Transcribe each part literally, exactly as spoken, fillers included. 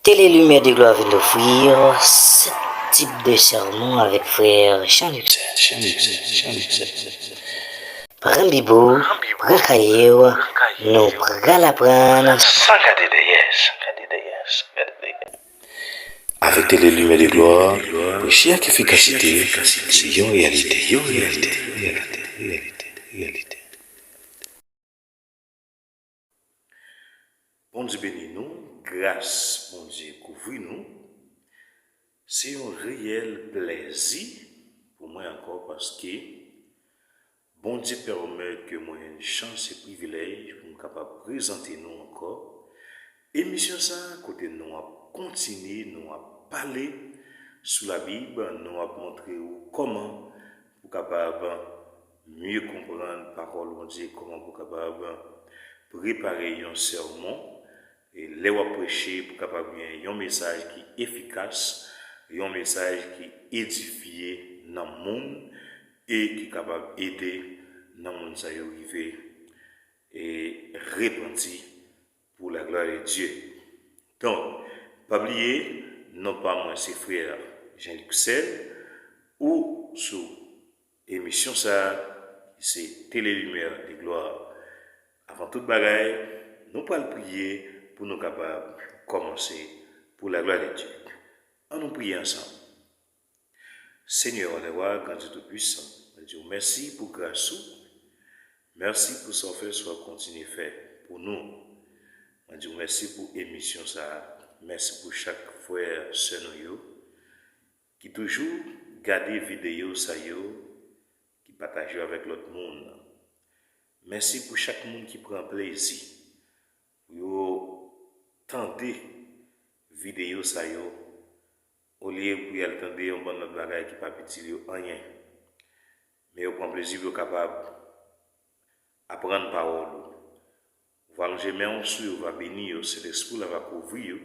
Télé Lumière de Gloire vin ofri sèt tip de sèmon avèk frè Jean-Luc. Pran Bib ou, pran kaye w, nou pral aprann. San gade dèyè, san gade dèyè, san gade dèyè. Avèk Télé Lumière de Gloire, preche ak efikasite se yon reyalite, yon reyalite, reyalite, reyalite, reyalite. Bondye beni nou, gras Bondye kouvri nou. Se yon reyèl plèzi pou mwen ankò paske Bondye pèmèt ke mwen jwenn chans e privilèj pou m kapab prezante nou ankò emisyon sa a kote nou ap kontinye, nou ap pale sou Labib, nou ap montre ou kòman pou kapab mye konprann pawòl Bondye, kòman pou kapab prepare yon sèmon, e lè w ap preche, pou kapab gen yon mesaj ki efikas, yon mesaj ki edifye nanm moun, e ki kapab ede nanm moun sa yo rive e repanti pour la gloire de Dieu. Donk, pa bliye, non pa mwen se frè Jean-Luc Sel, ou sou emisyon sa a, ki se Télé Lumière de Gloire. Avan tout bagay, nou pral priye pou nou kapab kòmanse pour la gloire de Dieu. Ann nou priye ansanm. Senyè, wa dè wa, Gran Dye Toupisan, mwen di w mèsi pou gras ou. Mèsi pou sa w fè, sa w kontinye fè pou nou. Mwen di w mèsi pou emisyon sa a. Mèsi pou chak frè, sè nou yo ki toujou gade videyo sa yo, ki pataje yo avèk lòt moun. Mèsi pou chak moun ki pran plezi pou yo tande videyo sa yo, olye pou y al tande yon bann lòt bagay ki p ap itil yo anyen. Men yo pran plezi pou yo kapab aprann pawòl ou. Ou va lonje men w sou yo, ou va beni yo, Sentespri w la va kouvri yo,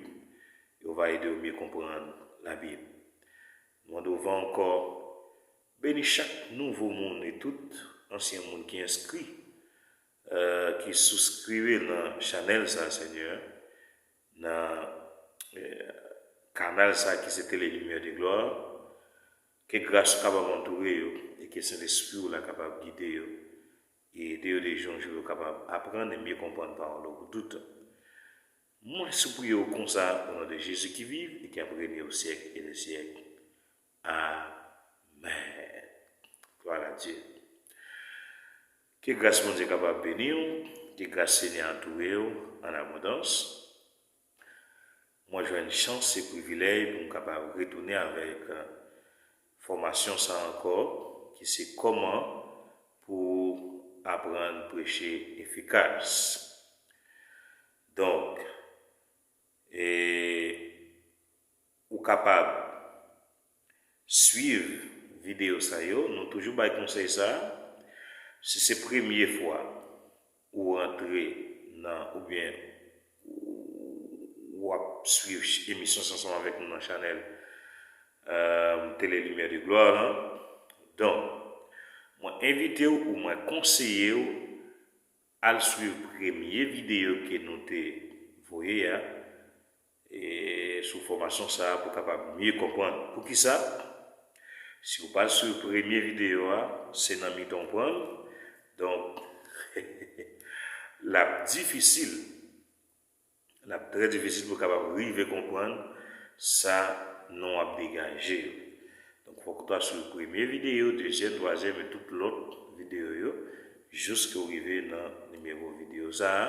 e w va ede yo mye konprann Labib. Nou mande w ankò, beni chak nouvo moun e tout ansyen moun ki enskri, eh, ki souskribe nan chanèl sa, Senyè, nan, eh, kanal sa ki se Télé Lumière de Gloire. Ke gras ou kapab antoure yo e ke Sentespri w la kapab gide yo e ede yo de jou an jou yo kapab aprann e mye konprann pawòl ou pou tout tan. Mwen sipriye w konsa, o non de Jezi ki viv e ki ap rene o syèk e de syèk. Amèn. Glwa a Dye. Ke gras Bondye kapab beni w, ke gras Senyè a antoure w an abondans. Mwen jwenn chans e privilèj pou m kapab retounen avèk, eh, fòmasyon sa a ankò, ki se kòman pou aprann preche efikas. Donk, e, ou kapab swiv videyo sa yo, nou toujou bay konsèy sa a. Si se premye fwa ou rantre nan, oubyen w ap swiv ch-, emisyon sa ansanm avèk nou nan chanèl, eh, Télé Lumière de Gloire lan, donk, mwen envite w ou mwen konseye w al swiv premye videyo ke nou te voye a, e, sou fòmasyon sa a pou w kapab mye konprann. Poukisa? Si w pa swiv premye videyo a, se nan mitan w pran l. Donk, l ap difisil, l ap trè difisil pou w kapab rive konprann sa non w ap degaje yo. Donk, fòk ou ta swiv premye videyo, dezyèm, twazyèm e tout lòt videyo yo, jiske w rive nan nimewo videyo sa a,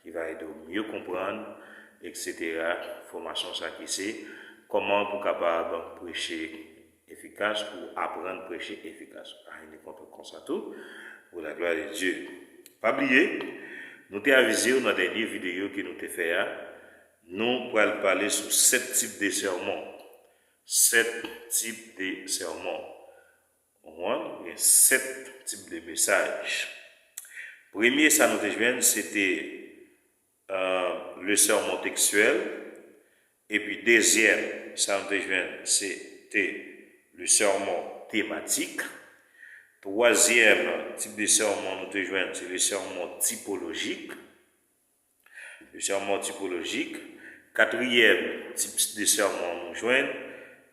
ki va ede w mye konprann, etsetera, fòmasyon sa ki se kòman pou w kapab preche efikas, pou w aprann preche efikas. A, e konsa tou, pour la gloire de Dieu. Pa bliye, nou te avize w nan dènye videyo ke nou te fè a, nou pral pale sou sèt tip de sèmon. Sèt tip de sèmon. Ou konprann? Gen sèt tip de mesaj. Premye sa nou te jwenn, se te, eh, le sermon textuel. Epi dezyèm sa nou te jwenn, se te le sermon tematik. Twazyèm tip de sèmon nou te jwenn, se le sermon tipolojik. Le sermon tipolojik. Katriyèm tip de sèmon nou jwenn,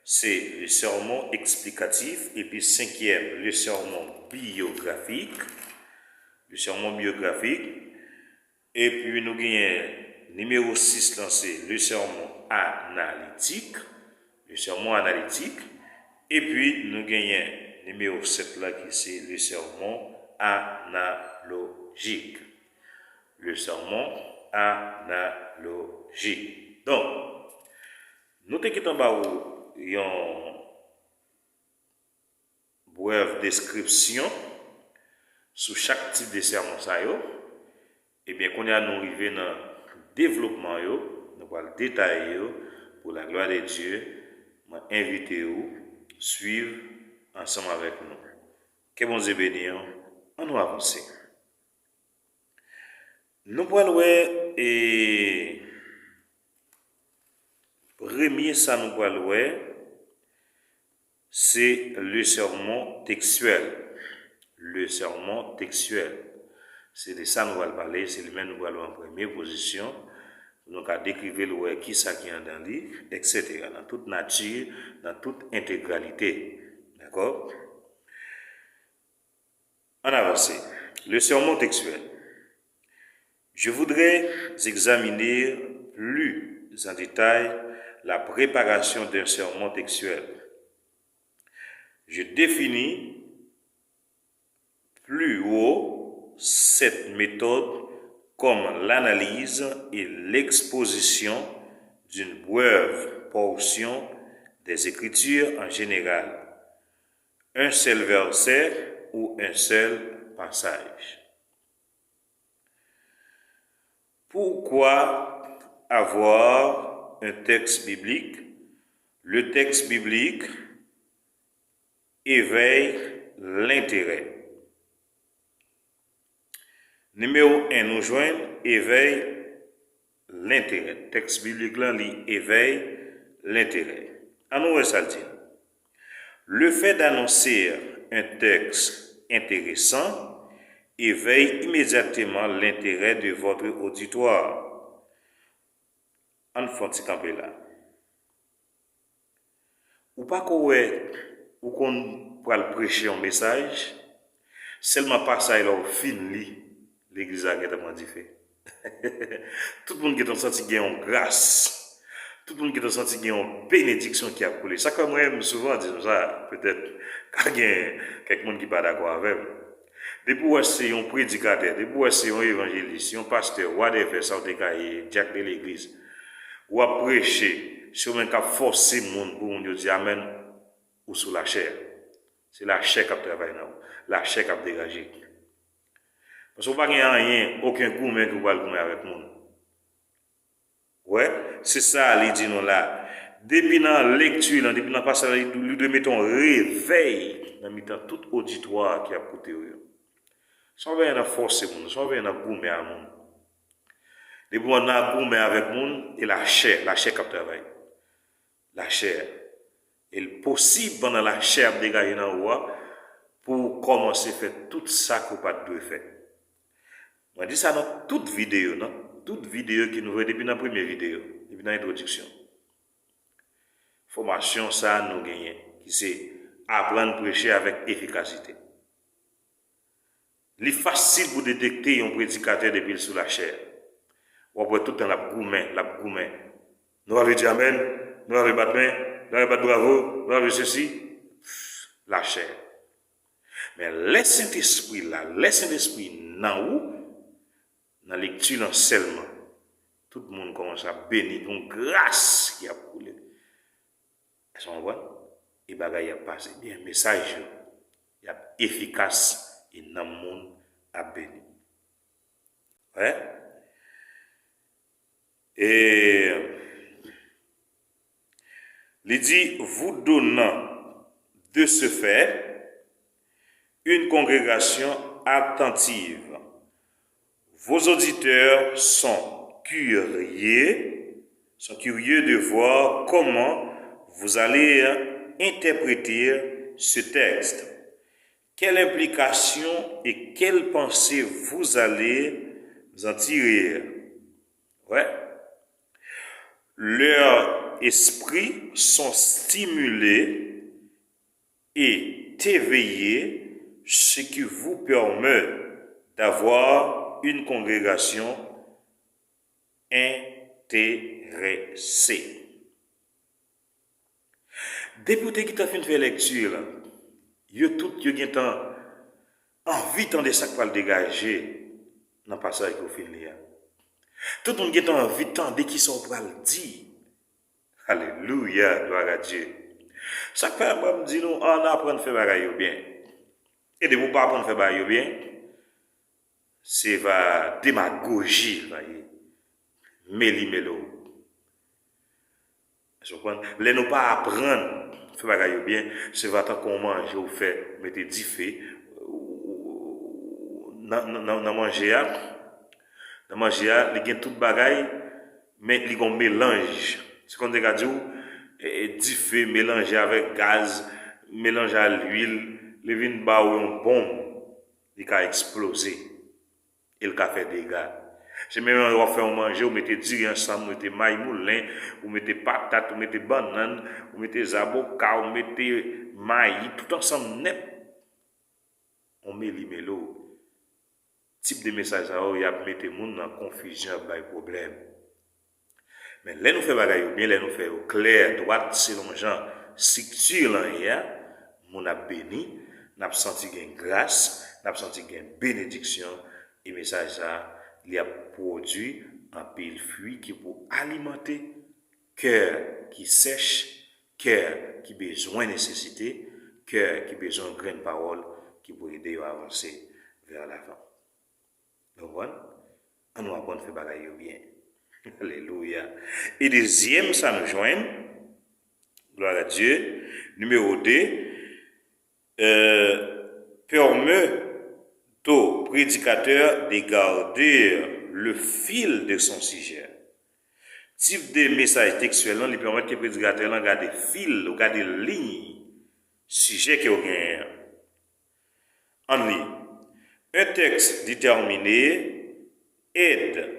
se le sermon explicatif, epi senkyèm, le sermon biographique. Le sermon biographique. Epi nou genyen nimewo sis lan, se le sermon analitik. Le sermon analitik. Epi nou genyen nimewo sèt la ki se le sermon analojik. Le sermon analojik. Donk, nou te gentan ba w yon brèv deskripsyon sou chak tip de sèmon sa yo. Ebyen, kounye a nou rive nan devlopman yo, nou pral detaye yo pou la glwa de Dye. Mwen envite w swiv ansanm avèk nou. Ke Bondye beni w. Ann nou avanse. Nou pral wè, e, premye sa nou pral wè, se le sermon textuel. Le sermon textuel. Se de sa nou pral pale, se li menm nou pral wè an premye pozisyon. Nou ka dekrive l, wè kisa ki anndan li, et cetera. Nan tout nati, nan tout entegralite. Dakò? Ann avanse. Le sermon textuel. Je voudrais examiner plus en détail la préparation d'un sermon textuel. Je définis plus haut cette méthode comme l'analyse et l'exposition d'une brève portion des Écritures en général, un seul verset ou un seul passage. Pourquoi avoir un texte biblique? Le texte biblique éveille l'intérêt. Nimewo en, nou jwenn éveille l'intérêt. Tèks biblik lan, li éveille l'intérêt. Ann nou wè sa l di. Le fait d'annoncer un texte intéressant éveille immédiatement l'intérêt de votre auditoire. Ann fè yon ti kanpe la. Ou pa ko wè, ou konn pral preche yon mesaj, sèlman pasaj la ou fin li, legliz la gentan pran dife. Tout moun gentan santi gen yon gras. Tout moun gentan santi gen yon benediksyon ki ap koule. Sa k fè mwen renmen souvan di nou sa, petèt ka gen kèk moun ki pa dakò avè m. Depi w wè se yon predikatè, depi w wè se yon evanjelis, yon pastè, whatever sa w te ka ye, dyak de legliz, w ap preche, se ou menm k ap fòse moun pou moun yo di amèn, ou sou lachè. Se lachè k ap travay nan ou, lachè k ap degaje. Paske w pa gen anyen, okenn goumen ke w pral goumen avèk moun. Wè, se sa li di nou la. Depi nan lekti lan, depi nan pasaj la, li, li dwe mete yon revèy nan mitan tout oditwa a ki ap koute w yo. Sa w veye nan fòse moun, sa w veye nan goumen a moun. Depi w nan goumen avèk moun, e lachè, lachè k ap travay. Lachè. E l posib pandan lachè ap degaje nan ou a, pou w kòmanse fè tout sa ke w pa t dwe fè. Mwen di sa nan tout videyo, nan tout videyo ke nou fè depi nan premye videyo, depi nan entwodiksyon. Fòmasyon sa a nou genyen, ki se aprann preche avèk efikasite. Li fasil pou detekte yon predikatè depi l sou lachè. W ap wè tout tan l ap goumen, l ap goumen. Nou pa vle di amèn, nou pa vle bat men, nou pa vle bat bravo, nou pa vle sesi. Lachè. Men lè Sentespri la, lè Sentespri nan ou, nan lekti lan sèlman, tout moun kòmanse ap beni, gen yon gras ki ap koule. Èske w konprann? E bagay y ap pase byen, mesaj yo, y ap efikas, e nanm moun ap beni. Wè? E li di, vous donnant de ce fait une congrégation attentive. Vos auditeurs sont curieux, sont curieux de voir comment vous allez interpréter ce texte. Quelle implication et quelle pensée vous allez en tirer? Ouais. Leurs esprits sont stimulés et éveillés, ce qui vous permet d'avoir une congrégation intéressée. Depi w te gentan fin fè lèkti la, yo tout yo gentan anvi tande sa k pral degaje nan pasaj ke w fin li a. Tout moun gentan anvi tande kisa w pral di. Alelouya, glwa a Dye. Sa k fè mwen m di nou, ann aprann fè bagay yo byen. E depi w pa aprann fè bagay yo byen, se va demagoji l va ye. Meli melo. Èske w konprann? Lè nou pa aprann fè bagay yo byen, se va tankou yon manje ou fè, ou mete dife, ou, ou, nan, nan, nan, nan manje a. Nan manje a, li gen tout bagay, men li gen yon melanj. Se konn te ka di w, e, e, dife melanje avèk gaz, melanje a lwil, li vin ba w yon bonm, li ka eksploze. E l ka fè dega. Se menm jan w ap fè yon manje, ou mete diri ansanm, ou mete mayi moulen, ou mete patat, ou mete bannann, ou mete zaboka, ou mete mayi, tout ansanm nèt. On meli melo. Tip de mesaj sa yo, y ap mete moun nan konfizyon, y ap bay pwoblèm. Men lè nou fè bagay yo byen, lè nou fè yo klè, dwat, selon jan estrikti lan ye a, moun ap beni, n ap santi gen gras, n ap santi gen benediksyon, e mesaj sa a, li ap pwodui anpil fwi ki pou alimante kè ki sèch, kè ki bezwen nesesite, kè ki bezwen yon grenn pawòl ki pou ede yo avanse vè lavan. Nou konprann? Ann nou aprann fè bagay yo byen. Alelouya. E dezyèm sa nou jwenn, glwa a Dye, nimewo de, euh, permet au prédicateur de garder le fil de son sujet. Tip de mesaj tekstyèl lan, li pèmèt ke predikatè lan gade fil, ou gade liy sijè ke w genyen an. Ann li. Un texte déterminé aide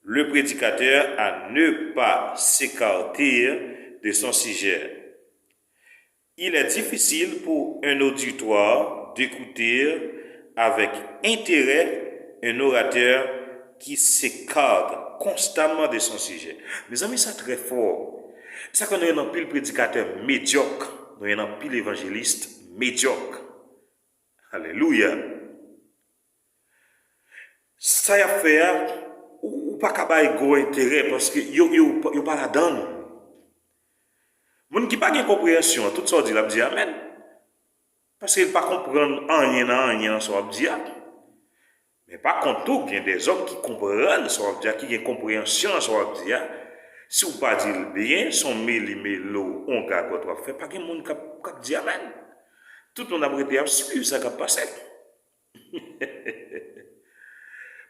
le prédicateur à ne pas s'écarter de son sujet. Il est difficile pour un auditoire d'écouter avec intérêt un orateur qui s'écarte constamment de son sujet. Mezanmi, sa trè fò. Sa fè nou gen anpil predikatè medyòk, nou gen anpil evanjelis medyòk. Alelouya. Sa y ap fè a, ou, ou pa ka bay gwo enterè paske yo, yo, yo pa ladan l. Moun ki pa gen konpreyansyon an, tout sa w di l ap di amèn. Paske l pa konprann anyen nan anyen nan sa w ap di a. Men pa kont tou, gen dèzòm ki konprann sa w ap di a, ki gen konpreyansyon nan sa w ap di a. Si w pa di l byen, se yon meli melo, yon gagòt w ap fè, pa gen moun k ap, k ap di amèn. Tout moun ap rete ap swiv sa k ap pase.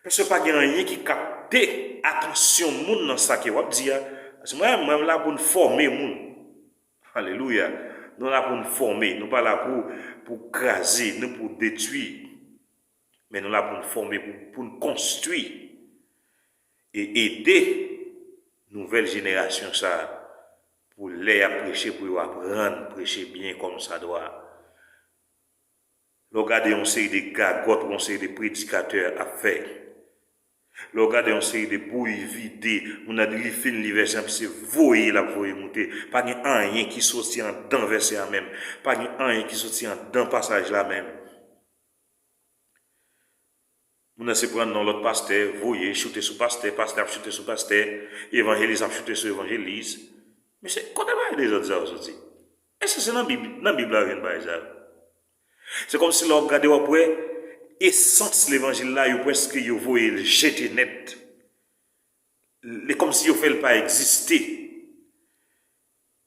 Paske pa gen anyen ki kapte atansyon moun nan sa ke w ap di a. Paske mwen, mwen la pou n fòme moun. Alelouya. Nou la pou n fòme. Nou pa la pou, pou kraze, ni pou detwi. Men nou la pou n fòme, pou, pou n konstwi. E ede nouvèl jenerasyon sa a. Pou lè y ap preche, pou yo aprann preche byen kòmsadwa. Lè w gade yon seri de gagòt ou yon seri de predikatè ap fè. Lè w gade yon seri de bouyi vide, moun nan li fin li vèsè an, se voye l ap voye moute. Pa gen anyen ki soti anndan vèsè a menm. Pa gen anyen ki soti anndan pasaj la menm. Moun nan se pran non lòt pastè, voye, choute sou pastè, pastè ap choute sou pastè, evanjelis ap choute sou evanjelis. Mesye, kote bagay dezòd sa yo soti? Èske se nan Bib, nan Bib la yo jwenn bagay sa yo? Se kòmsi lè w ap gade, w ap wè esans levanjil la, yo prèske yo voye l jete nèt. Li kòmsi yo fè l pa egziste.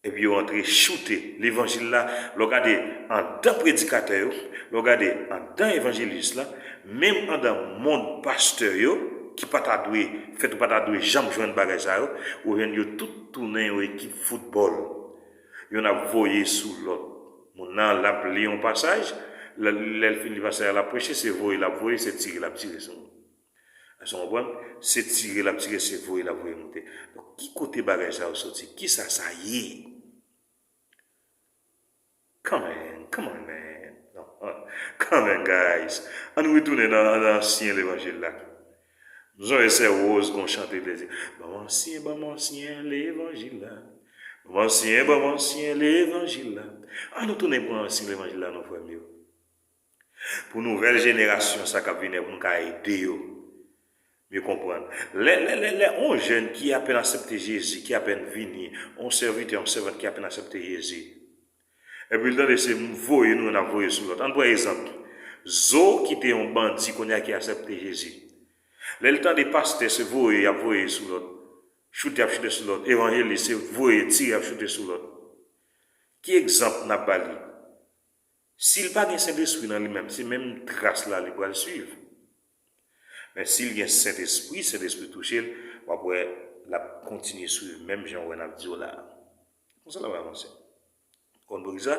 Epi yo antre choute levanjil la. Lè w gade anndan predikatè yo, lè w gade anndan evanjelis la, menm anndan mond pastè yo, ki pa ta dwe fèt ou pa ta dwe janm jwenn bagay sa yo, ou jwenn yo tout tounen yon ekip foutbòl. Yonn ap voye sou lòt. Moun nan l ap li yon pasaj, lè, lè l fin li pasaj la, l ap preche, se voye l ap voye, se tire l ap tire sou moun. Èske w konprann? Se tire l ap tire, se voye l ap voye moute. Donk, ki kote bagay sa yo soti? Kisa sa ye? Come on, come on, man. Non, come on, guys. Ann retounen nan, nan ansyen levanjil la. M sonje sè Rose gon chante ki te di, ban m ansyen, ban m ansyen levanjil la. Ban m ansyen, ban m ansyen levanjil la. Ann nou tounen pran ansyen levanjil la, non, frè m yo. Pou nouvèl jenerasyon sa k ap vini, pou nou ka ede yo mye konprann. Lè, lè, lè, lè on jèn ki apèn aksepte Jezi, ki apèn vini, on sèvitè, on sèvant ki apèn aksepte Jezi, epi l tande se voye nou, n ap voye sou lòt. Ann pran egzanp. Zo ki te yon bandi, kounye a ki aksepte Jezi. Lè l tande pastè se voye y ap voye sou lòt, choute y ap choute sou lòt, evanjelis se voye, tire y ap choute sou lòt. Ki egzanp n ap ba li? Si l pa gen Sentespri nan li menm, se menm tras la li pral swiv. Men si l gen Sentespri, Sentespri touche l, w ap wè l ap kontinye swiv menm jan w wè n ap di w la a. Konsa l ap avanse. Konn poukisa?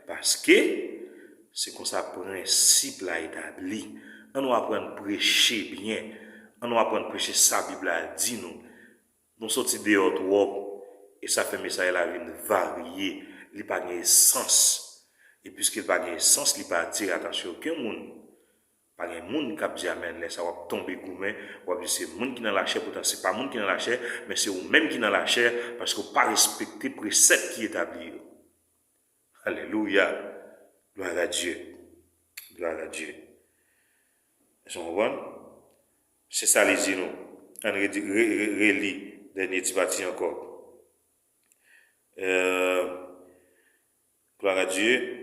Paske se konsa prensip la etabli. Ann nou aprann preche byen. Ann nou aprann preche sa Bib la di nou. Nou soti deyò twòp, e sa fè mesaj la vin varye, li pa gen esans. E piske li pa gen esans, li pa atire atansyon okenn moun. Pa gen moun k ap di amèn lè sa w ap tonbe goumen, w ap di se moun ki nan lachè, poutan se pa moun ki nan lachè, men se ou menm ki nan lachè, paske w pa respekte presèp ki etabli yo. Alelouya. Gloire à Dieu. Gloire à Dieu. Èske w konprann? Se sa li di nou. Ann redi- re- re- reli dènye ti pati ankò. Euh, gloire à Dieu.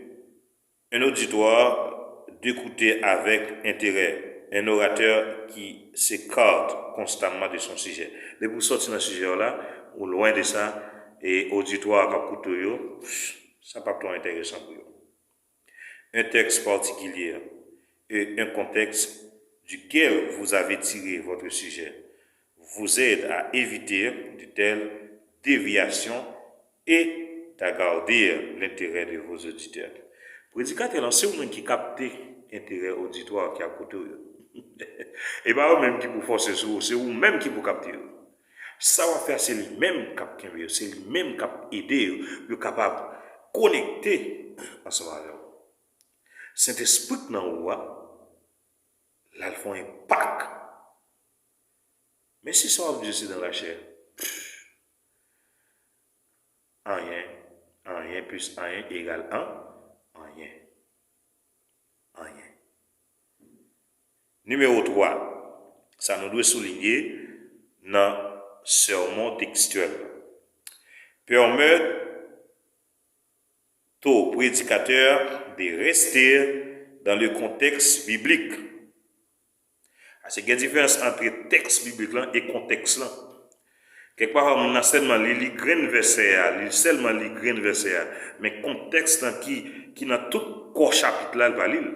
Un auditoire d'écouter avec intérêt, un orateur qui s'écarte constamment de son sujet. Depi w sòti nan sijè w la, ou lwen de sa, e oditwa a k ap koute w yo, sa p ap twò enteresan pou yo. Un texte particulier et un contexte duquel vous avez tiré votre sujet vous aide à éviter de telles déviations et à garder l'intérêt de vos auditeurs. Predikatè lan, se ou menm ki kapte enterè oditwa ki ap koute w yo. E pa yo menm ki pou fòse sou ou, se ou menm ki pou kapte yo. Sa w ap fè a, se li menm k ap kenbe yo, se li menm k ap ede yo pou yo kapab konekte ansanm avè w. Sentespri k nan ou a, l al fè yon enpak. Men si sa w ap di se nan lachè, anyen, anyen plis anyen egal an, anyen. Anyen. Nimewo twa, sa nou dwe soulinye nan sèmon tekstyèl. Permettre au prédicateur de rester dans le contexte biblique. Paske gen diferans ant tèks biblik lan e kontèks lan. Kèk pafwa, moun nan sèlman li, li grenn vèsè a, li sèlman li grenn vèsè a, men kontèks lan ki, ki nan tout kò chapit la, li pa li l.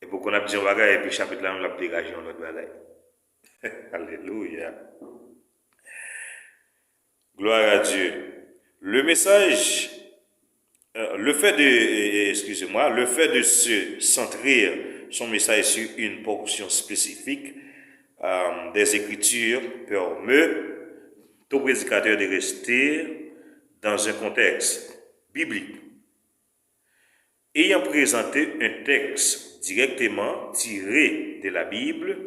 Epi w konn ap di yon bagay, epi chapit la menm l ap degaje yon lòt bagay. Alelouya. Gloire à Dieu. Le message, euh, le fait de, euh, excusez-moi, le fait de se centrer son message sur une portion spécifique, euh, des Écritures permet au prédicateur de rester dans un contexte biblique. Ayant présenté un texte directement tiré de la Bible,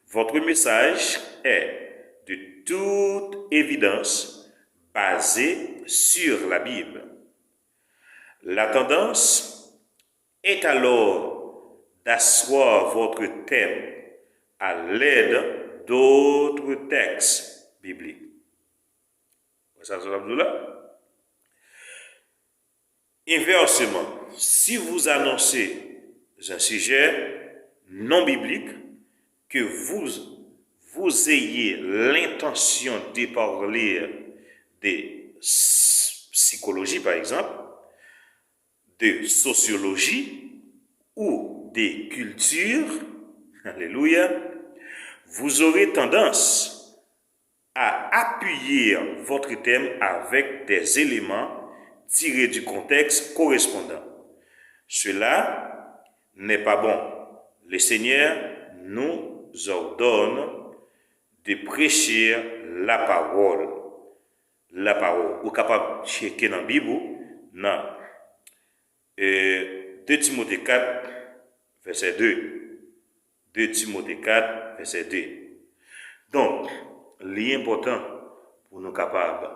votre message est de toute évidence basé sur la Bible. La tendance est alors d'asseoir votre thème à l'aide d'autres textes bibliques. Wè sa, sa l ap di w la? Inversement, si vous annoncez un sujet non biblique, que vous, vous ayez l'intention de parler de s- psychologie, par exemple, de sociologie ou de culture, alléluia, vous aurez tendance à appuyer votre thème avec des éléments tirés du contexte correspondant. Cela n'est pas bon. Le Seigneur nous ordonne de prêcher la parole. La parole. Ou kapab tcheke nan Bib ou, nan euh, de Timote kat, vèsè de. De Timote kat, vèsè de. Donk, li enpòtan pou nou kapab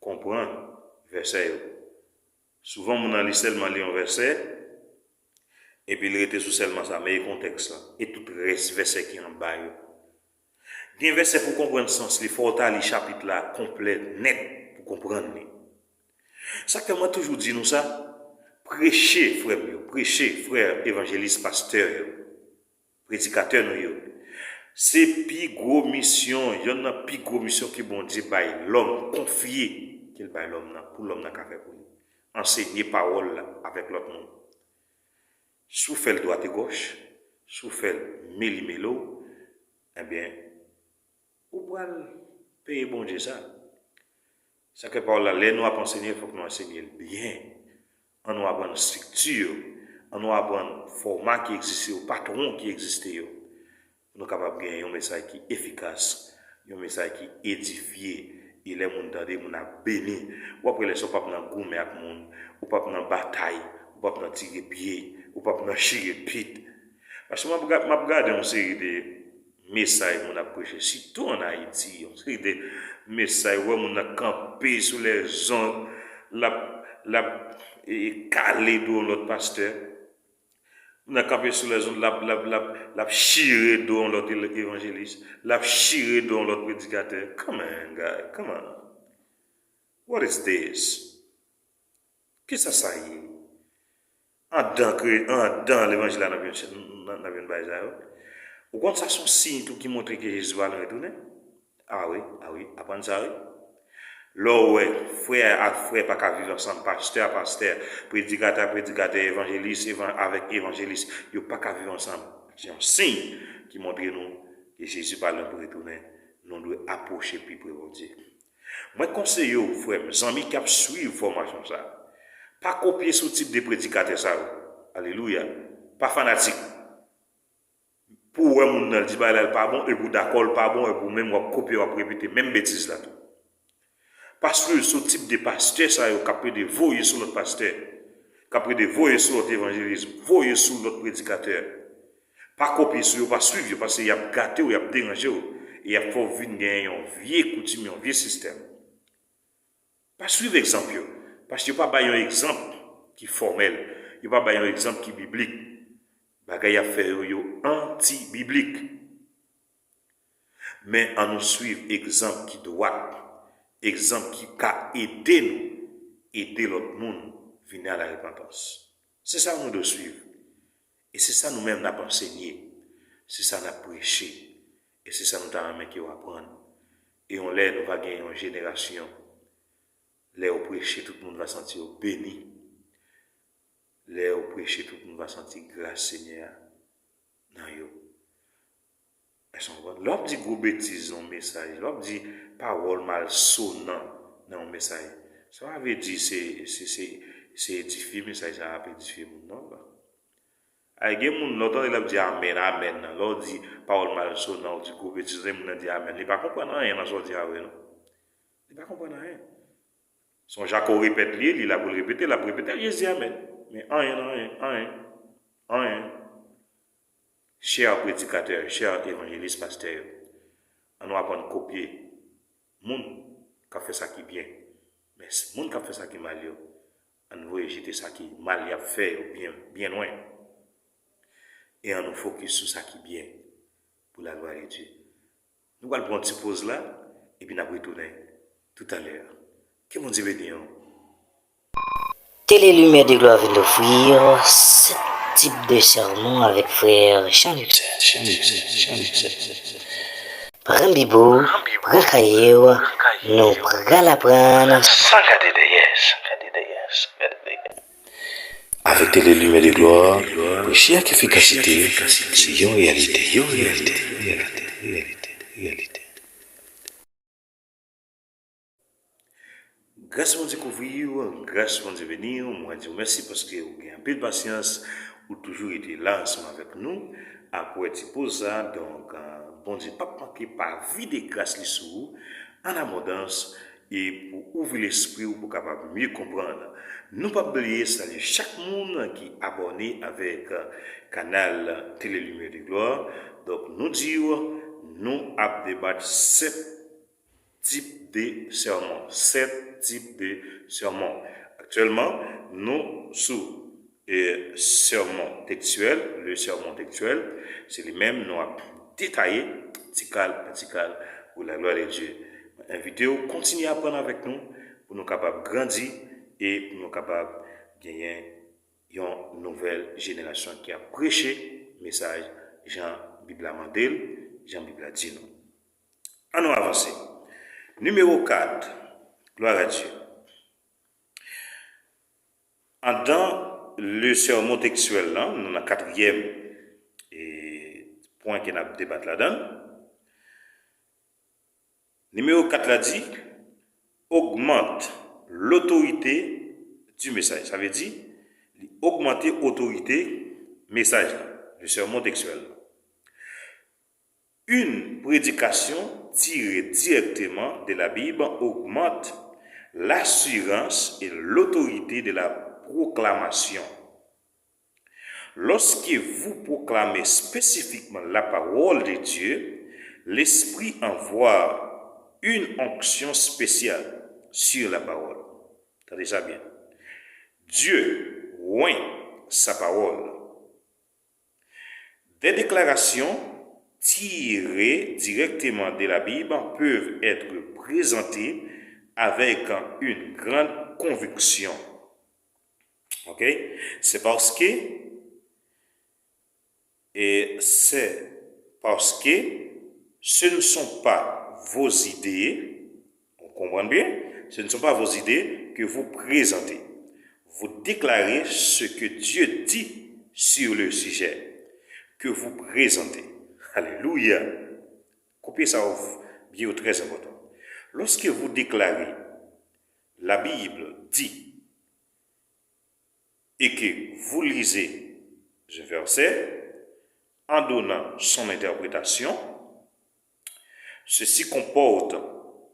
konprann vèsè yo. Souvan, moun nan li sèlman li yon vèsè, epi li rete sou sèlman sa, men e kontèks la, e tout rès vèsè ki anba yo. Gen vèsè pou konprann sans li, fò w ta li chapit la konplè nèt pou konprann li. Sa k fè mwen toujou di nou sa, preche, frè m yo, preche, frè evanjelis, pastè yo, predikatè nou yo. Se pi gwo misyon, yonn nan pi gwo misyon ke Bondye bay lòm, konfye ke l bay lòm nan, pou lòm nan ka fè pou li. Ansenye pawòl la avèk lòt moun. Si w fè l dwat e gòch, si w fè l meli melo, ebyen, ou pral peye Bondye sa. Sa k fè pawòl la, lè nou ap ansenye l, fòk nou ansenye l byen. Ann nou aprann estrikti yo, ann nou aprann fòma ki egziste yo, patwon ki egziste yo, pou nou kapab gen yon mesaj ki efikas, yon mesaj ki edifye. E lè moun tande, moun ap beni. W ap wè lè sa w p ap nan goumen ak moun, ou p ap nan batay, ou p ap nan tire pye, ou p ap nan chire pit. Paske m ap ga- m ap gade yon seri de mesaj moun ap preche, sitou ann Ayiti, yon seri de mesaj, ou wè moun nan kanpe sou lèzond, l ap, l ap e, e, kale do yon lòt pastè. Moun nan kanpe sou lèzond, l ap, l ap, l ap, l ap chire do yon lòt evanjelis, l ap chire do yon lòt predikatè. Come on, guy, come on. What is this? Kisa sa ye? Andan kre, andan levanjil la n ap jwenn, n ap jwenn bagay sa yo. Ou konn sa se yon siy tou ki montre ke Jezi pa lwen retounen? A wi, a wi, aprann sa wi. Lè w wè frè ak frè pa ka viv ansanm, pastè a pastè, predikatè a predikatè, evanjelis evan, avèk evanjelis, yo pa ka viv ansanm. Se yon siy ki montre nou ke Jezi pa lwen pou retounen. Nou dwe apwoche pi pre Bondye. Mwen konseye w, frè m, zanmi k ap swiv fòmasyon sa a, pa kopye sou tip de predikatè sa yo. Alelouya. Pa fanatik. Pou w wè moun nan, l di bagay la, l pa bon, epi w dakò l pa bon, epi w menm w ap kopye, w ap repete menm betiz la tou. Pa swiv sou tip de pastè sa yo k ap plede voye sou lòt pastè, k ap plede voye sou lòt evanjelis, voye sou lòt predikatè. Pa kopye sou yo, pa swiv yo, paske y ap gate w, y ap deranje w, e y ap fè w vin gen yon vye koutim, yon vye sistèm. Pa swiv egzanp yo, paske yo pa bay yon egzanp ki fòmèl, yo pa bay yon egzanp ki biblik. Bagay y ap fè yo, yo anti-biblik. Men ann nou swiv egzanp ki dwat, egzanp ki ka ede nou ede lòt moun vini a la repantans. Se sa nou dwe swiv. E se sa nou menm n ap ansenye, se sa n ap preche, e se sa nou ta renmen ke w aprann. E yon lè nou va gen yon jenerasyon, lè w preche, tout moun va santi yo beni. Lè w preche, tout moun va santi gras Senyè a nan yo. Èske w konprann? Lè w ap di gwo betiz nan yon mesaj, lè w ap di pawòl malsonan nan yon mesaj, sa pa vle di se, se, se, se edifye mesaj sa ap edifye moun, non. Ay, gen moun, lè w tande l ap di amèn, amèn nan, lè w di pawòl malsonan, w di gwo betiz, lè moun nan di amèn, li pa konprann anyen nan sa w di a vre, non. Li pa konprann anyen. Se yon jako repèt li ye, li la pou l repete, l ap repete l, Jezi amèn. Men anyen nan anyen, anyen, anyen. Chè predikatè, chè evanjelis, pastè yo, ann nou aprann kopye moun k ap fè sa ki byen. Men s- moun k ap fè sa ki mal yo, ann voye jete sa ki mal y ap fè yo byen, byen lwen. E ann nou fokis sou sa ki byen pou laglwa de Dye. Nou pral pran yon ti poz la, epi n ap retounen toutalè. Ke Bondye beni w. Télé Lumière de Gloire vient d'offrir sept types de sermons avec frère Jean-Luc. Pran Bib ou, pran kaye w, nou pral aprann. San gade dèyè, san gade dèyè, san gade dèyè. Avèk Télé Lumière de Gloire, preche ak efikasite se yon reyalite, yon reyalite, reyalite, reyalite, reyalite. Gras Bondye kouvri w, gras Bondye beni w. Mwen di w mèsi paske w gen anpil pasyans, ou toujou rete la ansanm avèk nou. Apre ti poz sa, donk, euh, Bondye p ap manke pa vide gras li sou ou an abondans e pou ouvri lespri w pou w kapab mye konprann. Nou p ap bliye salye chak moun ki abòne avèk, euh, kanal Tele Limyè de Glwa. Donk, nou di w, nou ap debat sèt tip de sèmon. Sèt tip de sèmon. Aktyèlman, nou sou, e, sèmon tekstyèl, le sermon textuel. Se li menm nou ap detaye tikal pa tikal pou la glwa de Dye. Mwen envite w kontinye aprann avèk nou pou nou kapab grandi e pou nou kapab genyen yon nouvèl jenerasyon ki ap preche mesaj jan Bib la mande l, jan Bib la di nou. Ann nou avanse. Nimewo kat, glwa a Dye. Andan le sermon tekstyèl lan, nou nan katriyèm, e, pwen ke n ap debat ladan l. Nimewo kat la di, augmente l'autorité du message. Sa vle di, li ogmante otorite mesaj la, le sermon textuel. Une prédication tirée directement de la Bible augmente l'assurance et l'autorité de la proclamation. Lorsque vous proclamez spécifiquement la parole de Dieu, l'Esprit envoie une onction spéciale sur la parole. Tande sa byen. Dieu oint sa parole. Des déclarations tirées directement de la Bible peuvent être présentées avec une grande conviction. Ok? C'est parce que, et c'est parce que ce ne sont pas vos idées, on comprend bien, ce ne sont pas vos idées que vous présentez. Vous déclarez ce que Dieu dit sur le sujet que vous présentez. Alléluia. Koupe sa, byen, trè enpòtan. Lorsque vous déclarez, la Bible dit, et que vous lisez un verset en donnant son interprétation, ceci comporte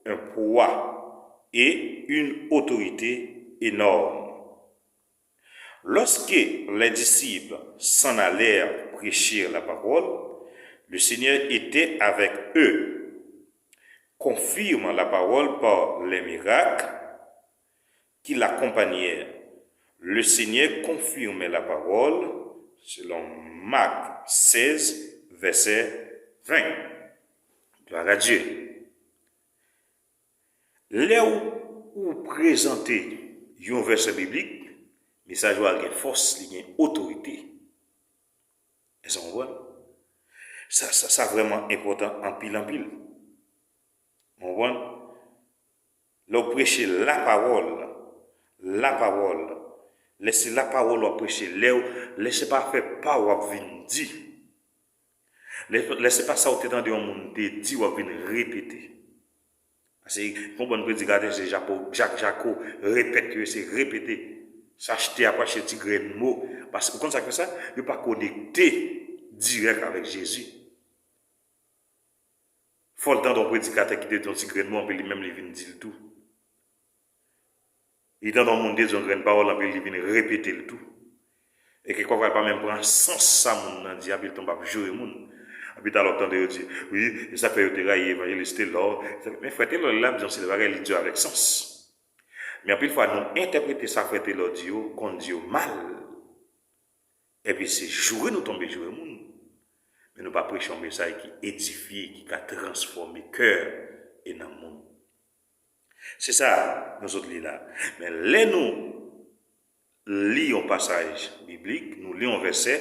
un poids et une autorité énorme. Lorsque les disciples s'en allèrent prêcher la parole, le Seigneur était avec eux, confirmant la parole par les miracles qui l'accompagnaient. Le Seigneur confirmait la parole, selon Marc seize, verset vingt. Gloire à Dieu. Lè ou, ou prezante yon vèsè biblik, mesaj ou a gen fòs, li gen otorite. Èske w konprann? Sa, sa, sa vrèman enpòtan anpil, anpil. Ou konprann? Lè w preche lapawòl, lapawòl, lè se lapawòl w ap preche, lè w, lè se pa fè pa w ap vin di. Lè, lè se pa sa w te tande yon moun te di, w ap vin repete. Paske, konprann, predikatè se Jako, Jak Jako, repèt yo, se repete. Se achte ap achte ti grenn mo. Paske, ou konn sa k fè sa? Yo pa konekte dirèk avèk Jezi. Fò l tande yon predikatè ki te di yon ti grenn mo, anpi li menm li vin di l tou. Li tande yon moun te di yon grenn pawòl, anpi li vin repete l tou. E kèkfwa, l pa menm pran sans sa moun nan di a, epi l tonbe ap joure moun. Anpi talè w ap tande yo di, wi, e sa k fè yo te rayi evanjelis Telò. Men frè Telò, lè l ap di yon seri de bagay, li di yo avèk sans. Men anpil fwa, nou entèprete sa frè Telò di yo, konn di yo mal. Epi se joure nou tonbe joure moun. Men nou pa preche yon mesaj ki edifye, ki ka transfòme kè e nanm moun. Se sa nou sot li la. Men lè nou li yon pasaj biblik, nou li yon vèsè,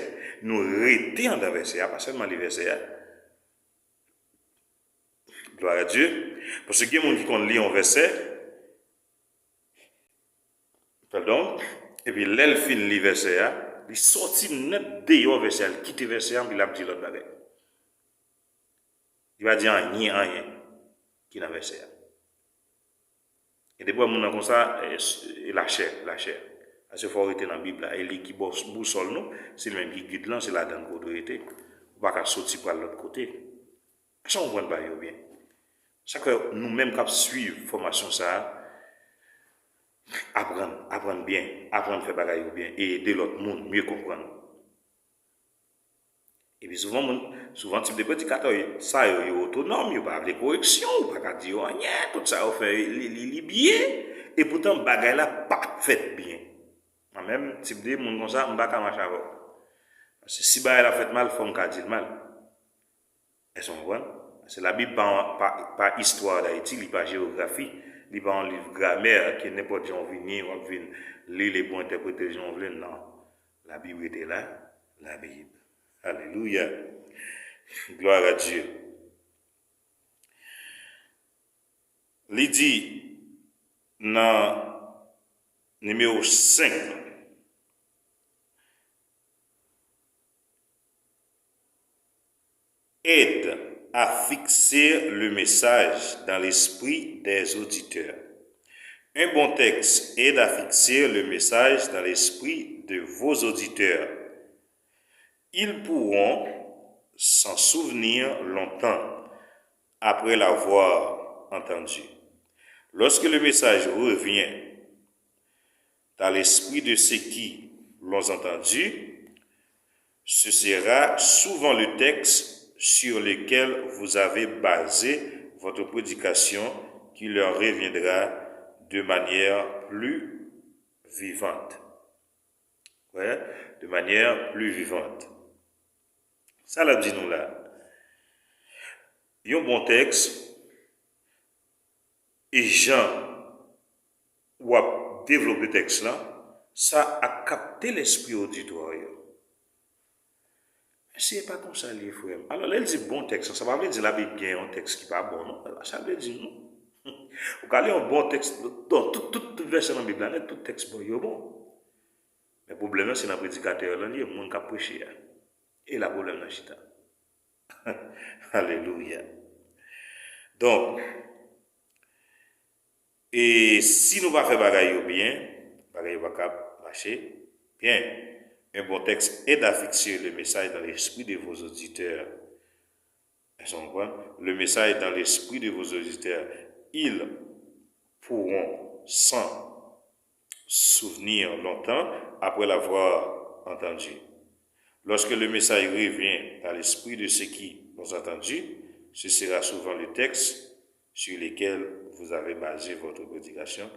nou rete anndan vèsè a, pa sèlman li vèsè a. Gloire à Dieu. Paske gen moun ki konn li yon vèsè, padon, epi lè l fin li vèsè a, li sòti nèt deyò vèsè a, li kite vèsè a, epi l ap di lòt bagay. Li pa di anyen, anyen ki nan vèsè a. E depi w wè moun nan konsa, e, s-, e lachè, lachè. Paske fò w rete nan Bib la, e li ki bò-, bousòl nou, se li menm ki gid lan, se ladan l ke w dwe rete. ou pa ka soti pral lòt kote. Èske w konprann bagay yo byen? Sa k fè nou menm k ap swiv fòmasyon sa a, aprann, aprann byen, aprann fè bagay yo byen e ede lòt moun mye konprann. Epi souvan moun, souvan tip de predikatè sa yo, yo otonòm, yo pa vle koreksyon, ou pa ka di yo anyen, tout sa yo fè, li, li, li byen, e poutan bagay la pa fèt byen. Mwen menm, tip de moun konsa, m pa ka mache avè w. Paske si bagay la fèt mal, fò m ka di l mal. Èske w konprann? Paske Labib pa, pa, pa istwa Dayiti, li pa jewografi, li pa yon liv gramè ke nenpòt jan w vini, w ap vin li l epi w entèprete l jan w vle l, non. Labib rete la, Labib. Alelouya. Gloire à Dieu. Li di nan nimewo senk lan, aide à fixer le message dans l'esprit des auditeurs. Un bon texte aide à fixer le message dans l'esprit de vos auditeurs. Ils pourront s'en souvenir longtemps après l'avoir entendu. Lorsque le message revient dans l'esprit de ceux qui l'ont entendu, ce sera souvent le texte sur lequel vous avez basé votre prédication qui leur reviendra de manière plus vivante. Ouais, de manière plus vivante. Sa l ap di nou la. Yon bon tèks, e jan w ap devlope tèks lan, sa ap kapte lespri oditwa yo. Men se pa konsa l ye, frè m. Alò, lè l di bon tèks lan, sa pa vle di Labib gen yon tèks ki pa bon, non. Sa vle di, non. Ou ka li yon bon tèks, non, tout, tout, tout vèsè nan Bib la, nèt, tout tèks bon yo bon. Men pwoblèm nan, se nan predikatè lan li ye, moun k ap preche a. E la pwoblèm nan chita. Alelouya. Donk, e si nou pa fè bagay yo byen, bagay yo pa kab mache byen. Un bon texte aide à fixer le message dans l'esprit de vos auditeurs. Èske w konprann? Le message dans l'esprit de vos auditeurs. Ils pourront s'en souvenir longtemps après l'avoir entendu. Lorsque le message revient dans l'esprit de ceux qui l'ont entendu, ce sera souvent le texte sur lequel vous avez basé votre prédication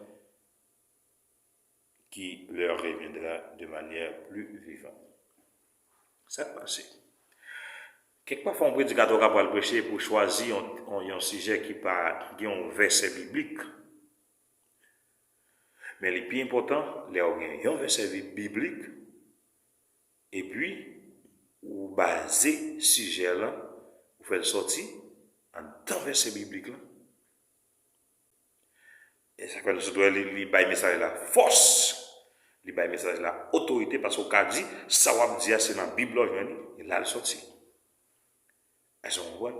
qui leur reviendra de manière plus vivante. Sa k pase? Kèk pafwa, yon predikatè ka pral preche pou chwazi yon, yon, yon sijè ki pa gen yon vèsè biblik. Men li pi enpòtan, lè w gen yon vèsè bi-, biblik, epi ou baze sijè lan, ou fè l sòti anndan vèsè biblik lan. E sa k fè nou sot wè li, li bay mesaj la fòs, li bay mesaj la otorite, paske w ka di, sa w ap di a, se nan Bib la w jwenn li, e la l sòti. Èske w konprann?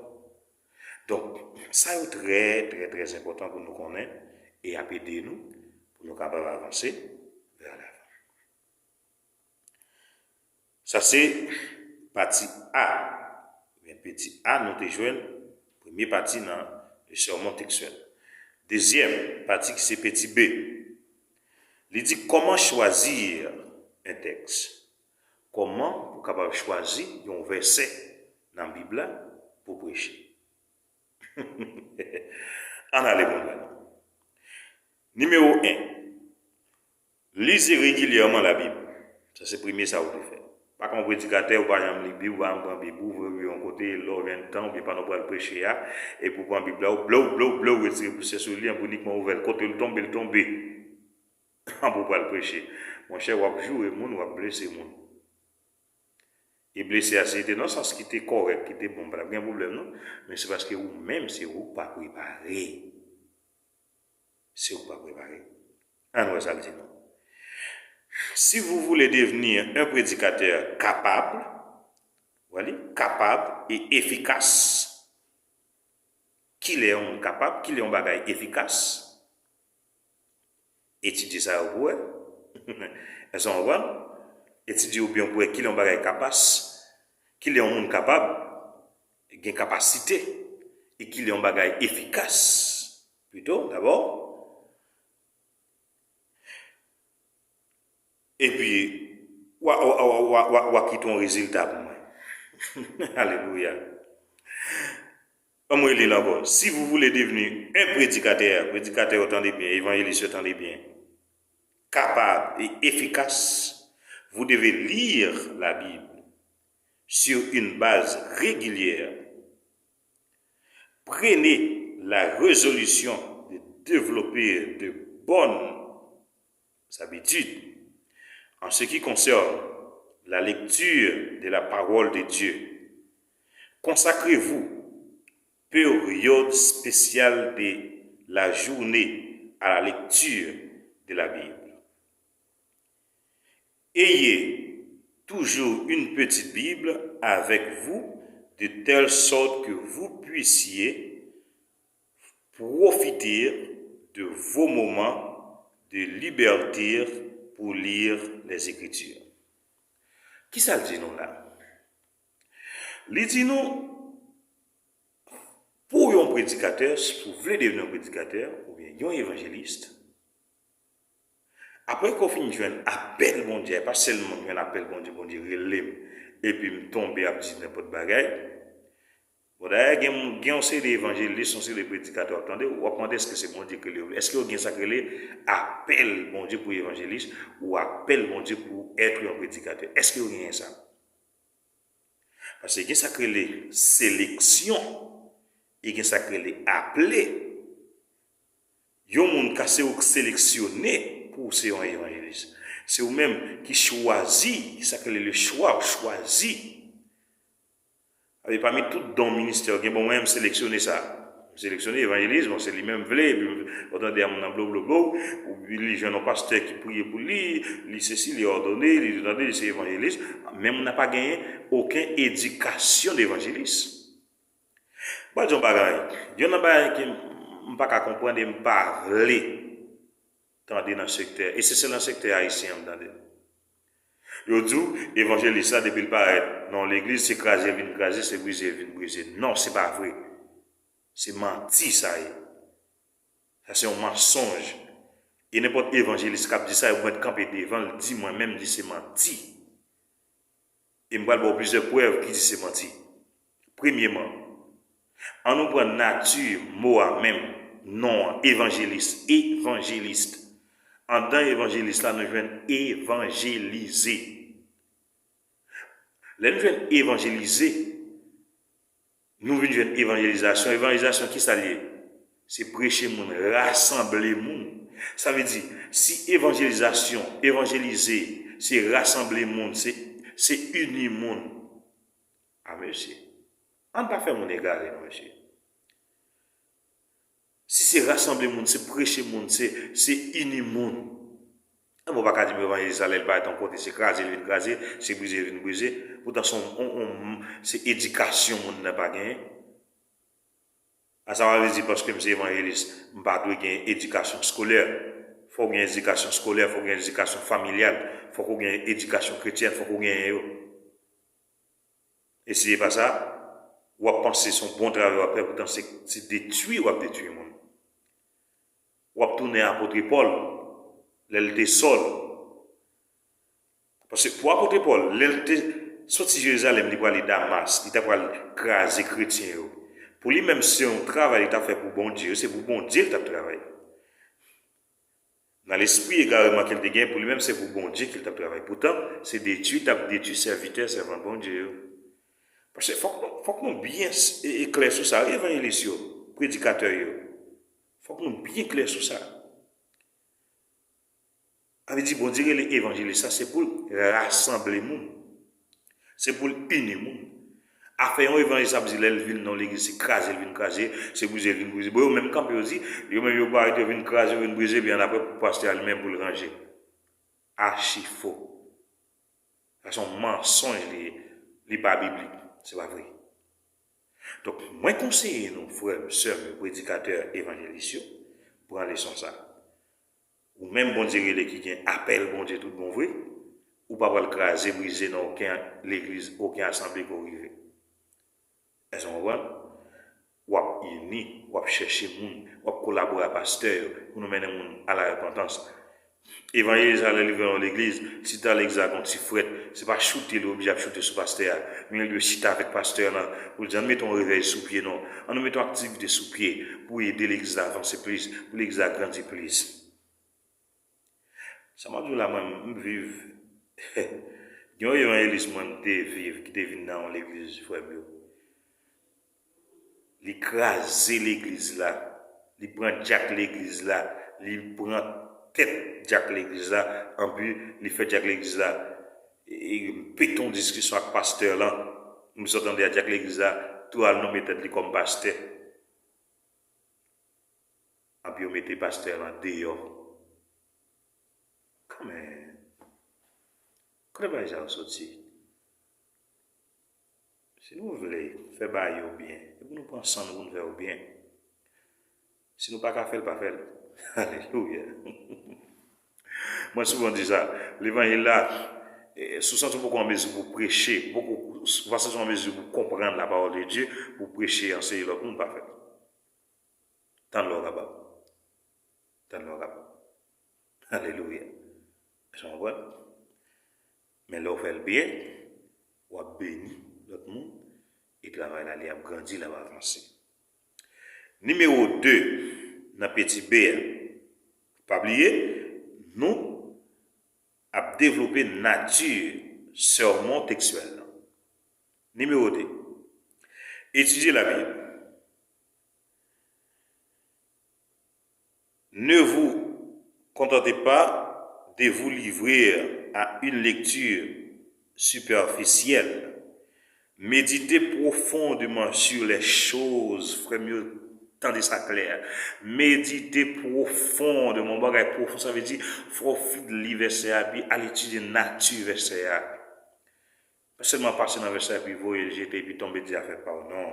Donk, sa yo trè, trè, trè enpòtan pou nou konnen, e y ap ede nou pou nou kapab avanse vè lavan. Sa se pati A. Oubyen peti A, nou te jwenn premye pati nan le sermon textuel. Dezyèm pati ki se peti B. Li di, comment choisir un texte? Kòman pou kapab chwazi yon vèsè nan Bib la pou preche? Ann ale konn bagay. Nimewo en. Lisez régulièrement la Bible. Sa se premye sa ou dwe fè. Pa kon predikatè, ou pa janm li Bib, ou pa janm pran Bib ou, voye yon kote, lè w jwenn tan, oubyen pandan w pral preche a, epi w pran Bib la, ou blow, blow, blow, retire pousyè sou li, anpi w inikman ouvè l. Kote l tonbe, l tonbe. Anpi w pral preche. Monchè, w ap joure moun, w ap blese moun. E blese a, si li te nan sans ki te kòrèk, ki te bon, pa t ap gen pwoblèm, non. Men se paske ou menm, se ou k pa prepare. Se ou k pa prepare. Ann wè sa l di nou. Si vous voulez devenir un prédicateur capable, wè li, capable et efficace, kilè yon moun kapab, kilè yon bagay efikas, etidye sa yo pou wè. Èske w konprann? Etidye yo byen pou wè kilè yon bagay kapas, kilè yon moun kapab, gen kapasite, e kilè yon bagay efikas, pito, dabò, epi, w a, w a, w a, w a, w a, w a kite yon rezilta pou mwen. Alelouya. Ban mwen li l ankò. Si vous voulez devenir un prédicateur, predikatè yo tande byen, evanjelis yo tande byen, capable et efficace, vous devez lire la Bible sur une base régulière. Prenez la résolution de développer de bonnes habitudes en ce qui concerne la lecture de la parole de Dieu. Consacrez-vous période spéciale de la journée à la lecture de la Bible. Ayez toujours une petite Bible avec vous, de telle sorte que vous puissiez profiter de vos moments de liberté pour lire les Écritures. Kisa l di nou la? Li di nou, pou yon predikatè, si w vle devni yon predikatè oubyen yon evanjelis, apre ke w fin jwenn apèl Bondye, e pa sèlman m jwenn apèl Bondye, Bondye rele m, epi m tonbe ap di nenpòt bagay. Bon, dayè, gen, gen yon seri de evanjelis, yon seri de predikatè w ap tande, w ap mande èske se Bondye ki rele yo. Èske yo gen sa k rele apèl Bondye pou evanjelis ou apèl Bondye pou èt yon predikatè? Èske yo genyen sa? Paske gen sa k rele seleksyon, e gen sa k rele aple. Yon moun ka se ou k seleksyone pou w se yon evanjelis. Se ou menm ki chwazi, sa k rele le chwa, ou chwazi. Sa vle di pami tout don, ministè, gen bon, mwen, m seleksyone sa. M seleksyone evanjelis, bon, se li menm vle, epi w tande a moun nan blo, blo, blo, ou li jwenn yon pastè ki priye pou li, li sesi, li òdone, li tande, li se evanjelis, men moun nan pa genyen okenn edikasyon de evanjelis. Mwen di yon bagay, youn nan bagay ke m pa ka konprann e m pa vle tande nan sektè, e se sèl nan sektè ayisyen an m tande. Yo di w, evanjelis la, depi l parèt nan yon legliz, se kraze l vin kraze, se brize l vin brize. Non, se pa vre. Se manti sa ye. Sa se yon mansonj. E nenpòt evanjelis k ap di sa, yo mèt kanpe devan l, di mwen menm, di se manti. E m pral ba w plizyè prèv ki di se manti. Premyeman, ann nou pran nati mo a menm, non an, evanjelis, evanjelis. Anndan evanjelis la, nou jwenn evanjelize. Lè n jwenn evanjelize, nou vin jwenn evanjelizasyon. Evanjelizasyon, ki sa l ye? Se preche moun, rasanble moun. Sa vle di, si evanjelizasyon, evanjelize, se rasanble moun, se, se ini moun. A mesye, ann pa fè moun egare, non, mesye. Si se rasanble moun, se preche moun, se, se ini moun. Anben, w pa ka di m evanjelis la, lè l parèt yon kote, se kraze l vin kraze, se brize l vin brize. Poutan se yon, yon, yon, se edikasyon moun nan pa genyen. A sa w vle di paske m se evanjelis, m pa dwe gen edikasyon eskolè. Fòk w gen edikasyon eskolè, fòk w gen edikasyon familyal, fòk w gen edikasyon kretyèn, fòk w genyen yo. E si se pa sa, w ap panse se yon bon travay w ap fè, poutan se, se detwi w ap detwi moun. W ap tounen apot Pòl, lè l te Sòl. Paske pou apot Pòl, lè l te soti Jerizalèm, li prale Damas, li ta pral kraze kretyen yo. Pou li menm, se yon travay li t ap fè pou Bondye, se pou Bondye li t ap travay. Nan lespri egareman ke l te gen, pou li menm, se pou Bondye ke l t ap travay. Poutan, se detwi, t ap detwi sèvitè, sèvant Bondye yo. Paske fòk nou, fòk nou byen s-, e, e klè sou sa, wi, evanjelis yo, predikatè yo. Fòk nou byen klè sou sa. Sa vle di, Bondye rele evanjelis la, se pou l rasanble moun. Se pou l ini moun. Afè yon evanjelis ap di lè l vin nan yon legliz, se kraze l vin kraze, se brize l vin brize. Bon, yo menm kanpe, yo di, yo menm yo parèt, yo vin kraze, yo vin brize, epi annapre pou pastè a li menm pou l ranje. Achi fo. Sa se yon mansonj li ye, li pa biblik, se pa vre. Donk, mwen konseye nou, frè m, sè m yo, predikatè, evanjelis yo, pran leson sa. Ou menm Bondye rele ki gen apèl Bondye tout bon vre, Ou pa pral kraze, brize nan okenn legliz, okenn asanble ke w rive. Èske w konprann? W ap ini, w ap chèche moun, w ap kolabore ak pastè yo pou nou mennen moun a la repantans. Evanjelis la, lè li vin nan yon legliz, si ta legliz la gen yon ti frèt, se pa choute li oblije ap choute sou pastè a. Men li dwe chita avèk pastè a, pou l di, "Ann mete yon revèy sou pye non, ann nou mete yon aktivite sou pye pou ede legliz la avanse plis, pou legliz la grandi plis." Sa m ap di w la, mwen, m viv. Gen yon evanjelis mwen m te viv ki te vin nan yon legliz, frè m yo. Li kraze legliz la. Li pran dyak legliz la. Li pran tèt dyak legliz la. Anpi, li fè dyak legliz la, e, e, pete yon diskisyon ak pastè lan. M sot tande a dyak legliz la tou al nonmen tèt li kòm pastè. Anpi yo mete pastè lan deyò. Kanmenm. Kote bagay sa yo soti? Si nou vle fè bagay yo byen, e pou nou pran san nou pou nou fè yo byen. Si nou pa ka fè l, pa fè l. Alelouya. Mwen souvan di sa, levanjil la, e, si w santi w poko an mezi pou preche, poko, ou pa santi w an mezi pou konprann la parole de Dieu, pou preche e anseye lòt moun, pa fè l. Tann lè w kapab. Tann lè w kapab. Alelouya. Èske w konprann? Men lè w fè l byen, w ap beni lòt moun, e travay la, li ap grandi, l ap avanse. Nimewo de, nan peti B a, pa bliye, nou ap devlope nati sèmon tekstyèl lan. Nimewo de, etidye Labib. Ne vous contentez pas de vous livrer à une lecture superficielle. Méditez profondément sur les choses. Frè m yo, tande sa klè. Méditez profondément. Bagay pwofon, sa vle di, fò w fin li vèsè a, epi al etidye nati vèsè a. Pa sèlman pase nan vèsè a, epi voye l jete, epi tonbe di afè pa w. Non.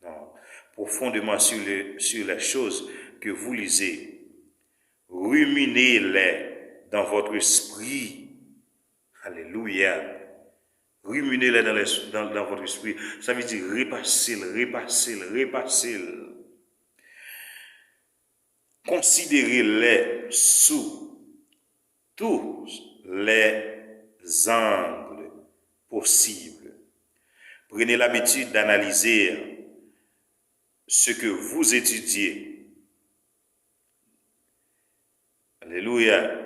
Non. Profondément sur les, sur les choses que vous lisez. Ruminez-les dans votre esprit. Alelouya. Ruminez-les dans, les- dans, dans votre esprit. Sa vle di repase l, repase l, repase l. Considérez-les sous tous les angles possibles. Prenez l'habitude d'analyser ce que vous étudiez. Alléluia.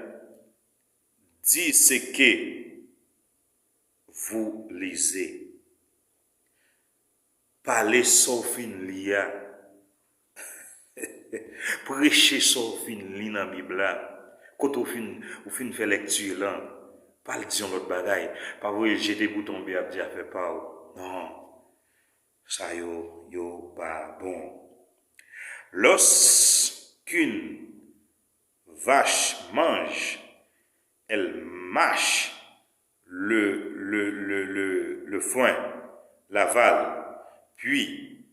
Dites ce que vous lisez. Pale sa w fin li a. Preche sa w fin li nan Bib la. Kote w fin, ou fin fè lekti lan, pa al di yon lòt bagay. Pa voye l jete pou tonbe ap di afè pa w. Non. Sa yo, yo pa bon. Lorsqu'une vache mange, elle mâche le, le, le, le, le foin, l'aval, puis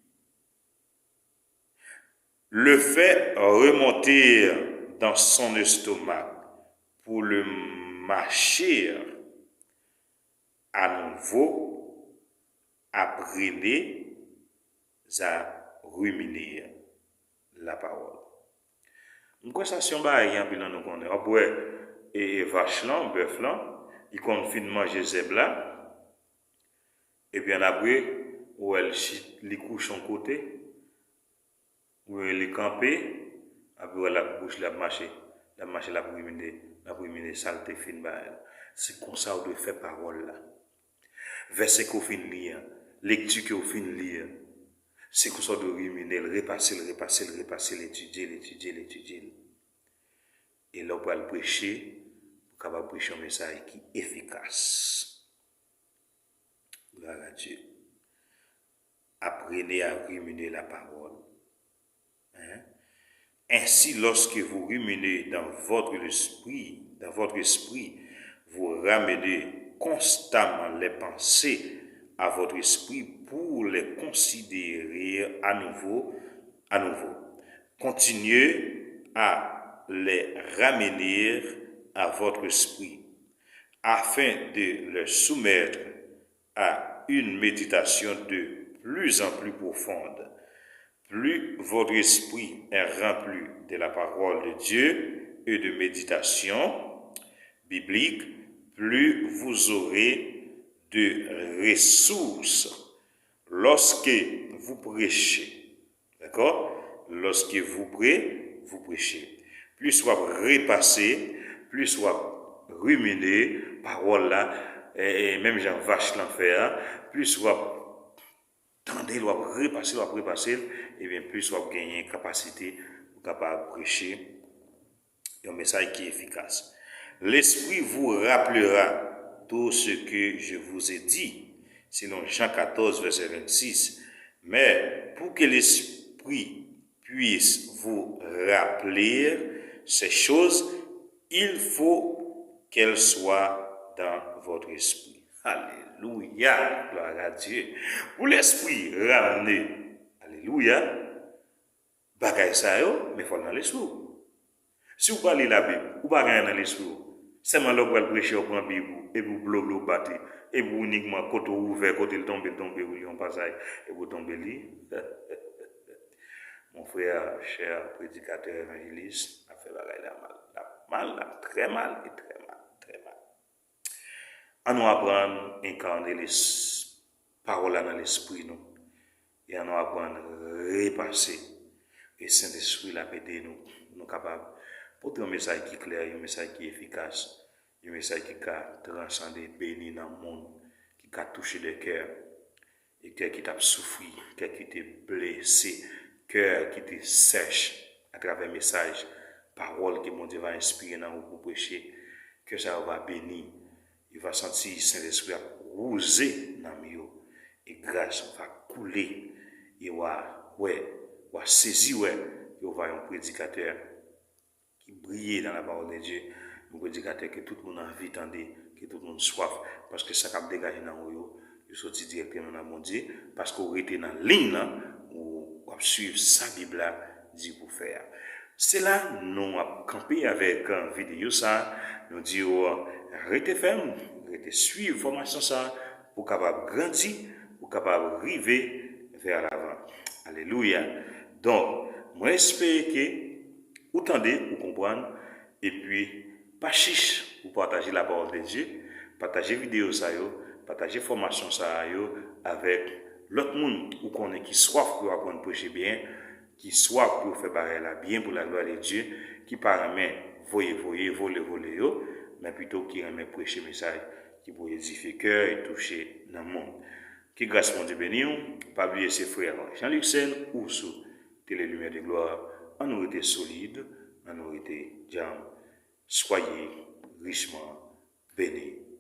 le fait remonter dans son estomac pour le mâcher à nouveau, apprenez à ruminer la parole. M kwè sa se yon bagay ki anpil nan nou konnen. W ap wè, e, e, vach lan, bèf lan, li konn fin manje zèb la, epi annapre, ou wè l chit, li kouche yon kote, ou wè li kanpe, apre w wè l ap bouch li ap mache, l ap mache, l ap rimine, l ap rimine sa l te fin bay la. Se konsa w dwe fè pawòl la. Vèsè ke w fin li an, lekti ke w fin li an, se konsa w dwe rimine l, repase l, repase l, repase l, etidye l, etidye l, etidye l. E lè w pral preche, ou kapab preche yon mesaj ki efikas. Gloire à Dieu. Apprenez à ruminer la parole. Hein? Ainsi, lorsque vous ruminez dans votre esprit, dans votre esprit, vous ramenez constamment les pensées à votre esprit pour les considérer à nouveau, à nouveau. Continuez à les ramener à votre esprit. afin de les soumettre à une méditation de plus en plus profonde. Plus votre esprit est rempli de la parole de Dieu et de méditation biblique, plus vous aurez de ressources lorsque vous prêchez. Dakò? Lorsque vous prêchez, vous prêchez. Plis w ap repase, plis w ap rimine pawòl la, e, e menm jan vach lan fè a, plis w ap tande l, w ap repase l, w ap repase l, ebyen, plis w ap genyen kapasite pou kapab preche yon mesaj ki efikas. L'Esprit vous rappellera tout ce que je vous ai dit, selon Jean quatorze, verset vingt-six. Mais pour que l'Esprit puisse vous rappeler ces choses, il faut qu'elles soient dans votre esprit. Alelouya! Glwa a Dye. Pou Lespri ramne, alelouya, bagay sa yo, men fò l nan lespri w. Si w pa li Labib, ou pa gen anyen nan lespri w. Sèlman lè w pral preche, w pran Bib ou, epi w blo blo w bat li, epi w inikman kote w ouvè, kote l tonbe, l tonbe, ou li yon pasaj, epi w tonbe li. Mon frère, cher prédicateur, évangéliste, n ap fè bagay la mal. L ap mal, l ap trè mal, e trè mal, trè mal. Ann nou aprann enkane les, pawòl la nan lespri nou. E ann nou aprann repase. E Sentespri l ap ede nou pou nou kapab pote yon mesaj ki klè, yon mesaj ki efikas, yon mesaj ki ka transande, beni nan moun, ki ka touche de kè. E kè ki t ap soufri, kè ki te blese, kè ki te sèch atravè mesaj, pawòl ke Bondye va enspire nan ou pou preche, kè sa yo va beni. Yo va santi Sentespri ap wouze nanm yo. E gras va koule. E w a wè, w a sezi wè, yo va yon predikatè ki briye dans la parole de Dieu, yon predikatè ke tout moun anvi tande, ke tout moun swaf, paske sa k ap degaje nan ou yo, yo soti dirèkteman nan Bondye, paske w rete nan liy lan, ou w ap swiv sa Bib la di pou fè a. Se la nou ap kanpe avèk, euh, videyo sa, nou di w rete fèm, rete swiv fòmasyon sa, pou kapab grandi, pou kapab rive vè lavan. Alelouya. Donk, mwen espere ke ou tande, ou konprann, epi pa chich pou pataje la parole de Dieu, pataje videyo sa yo, pataje fòmasyon sa yo avèk lòt moun ou konnen ki swaf pou yo aprann preche byen, ki swaf pou yo fè bagay la byen pou la glwa de Dye, ki pa renmen voye voye, vole vole yo, men pito ki renmen preche mesaj ki pou edifye kè e touche nanm moun. Ke gras Bondye beni w. Pa bliye se frè Jean Luxen ou sou Tele Limyè de Glwa. Ann nou rete solid, ann nou rete djanm. Soyez richement bénis.